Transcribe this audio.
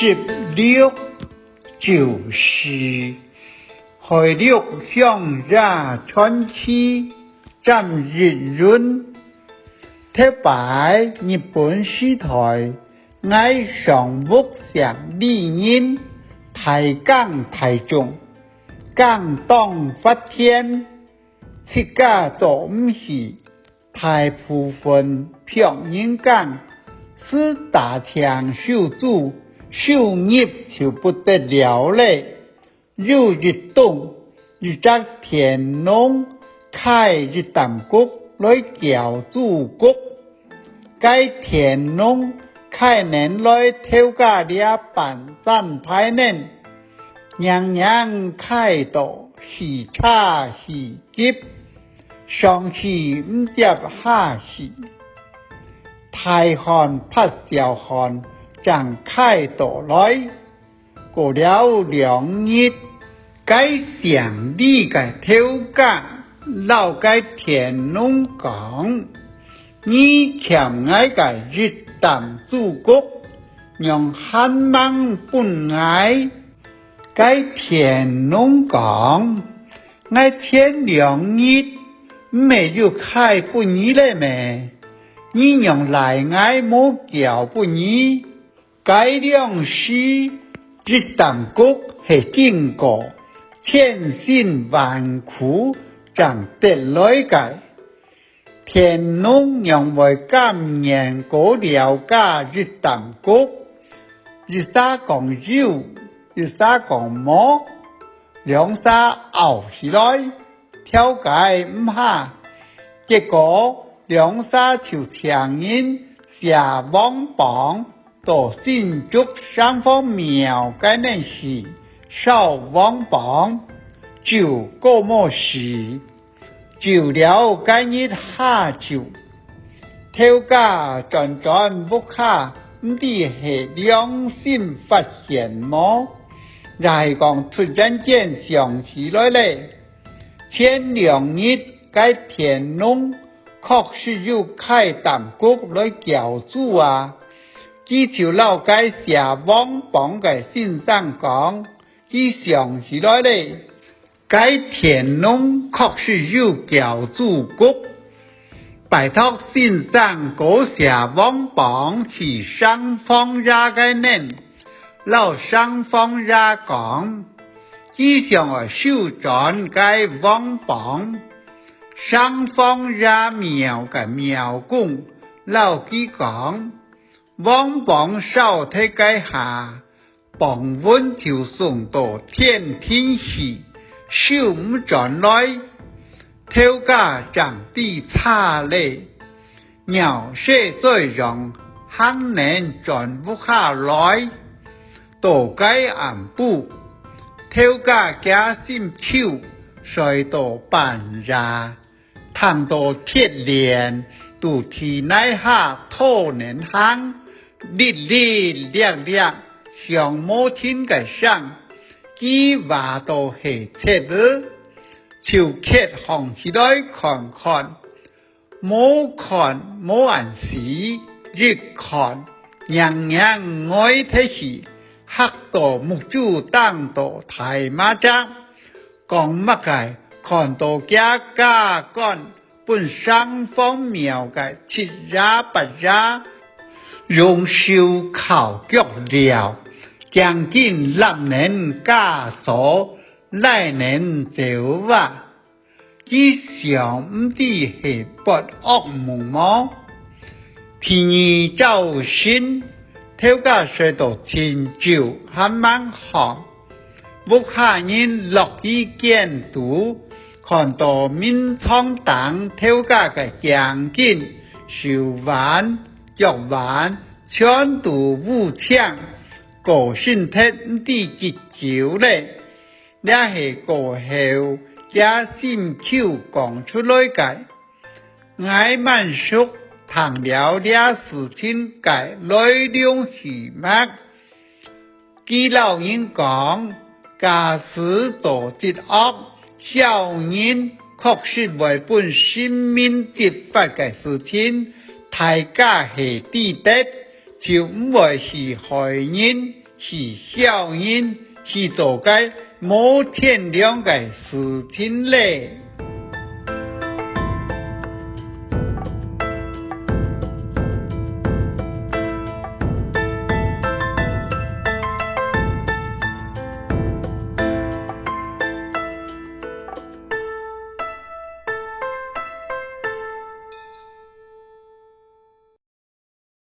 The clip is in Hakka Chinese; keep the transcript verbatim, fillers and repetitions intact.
十六，酒事。海陸鄉野傳奇，詹益雲。頭擺日本時代， 𠊎上屋城里人大耕大種，耕當發癲，自家做毋起，大部分別人耕，斯打淨收租，收入就不得了咧。 有一冬，一隻田農㧡一擔穀來繳租穀。該田農㧡等來頭家這半山排等，硬硬㧡到氣差氣急，上氣毋接下氣。大汗潑小汗，正㧡到來。 過了兩日，該城裡个頭家摎該田農講：「你欠𠊎个一擔租穀，仰還吂分𠊎？」該田農講：「𠊎前兩日毋係有㧡分你咧咩？你仰賴𠊎無繳分你？」 該量時，一擔穀係經過千辛萬苦正得來个。田農仰會甘願過了加一擔穀？一儕講有，一儕講無，兩儕拗起來， 調解毋下，結果兩儕就請人寫黃榜到新竹城隍廟該等去燒黃榜，酒過無時。酒了該日下晝，頭家轉轉屋下，毋知係良心發現無，也係講突然間想起來咧， 前兩日該田農確實有㧡擔穀來繳租啊，佢就摎該寫黃榜个先生講，佢想起來咧，該田農確實有繳租穀，拜託先生過寫黃榜去城隍爺該等，摎城隍爺講， 佢想愛收轉該黃榜。城隍爺廟个廟公摎佢講，黃榜燒忒該下，榜文就送到天庭去，收毋轉來。頭家正知差咧， 貓死嘴樣，還能轉屋下來。到該暗晡，頭家擎心臼，睡到半夜，聽到鐵鏈，都地泥下拖等行，瀝瀝掠掠，響無停个聲，佢話到係賊仔，就蹶䟘起來看看。 無看無恁時，一看，硬硬呆忒去，嚇到目珠瞪到大嫲隻，講麼个看到厥家官分城隍廟个七爺八爺，用手銬腳鐐，驚緊揇等枷鎖，拉等走啊！ 佢想毋知係發惡夢無？第二朝晨，頭家睡到盡晝還吂䟘，屋下人落去間肚，看到眠床頂頭家个頸巾、手環、腳環，全都烏青，過身忒毋知幾久咧。 這係過後厥心臼講出來个。𠊎滿熟聽了這事情个來龍去脈。佢摎人講，假使做積惡，小人確實會分神明執法个事情，大家係知得，就毋會去害人。去僥人去做該無天良个事情咧。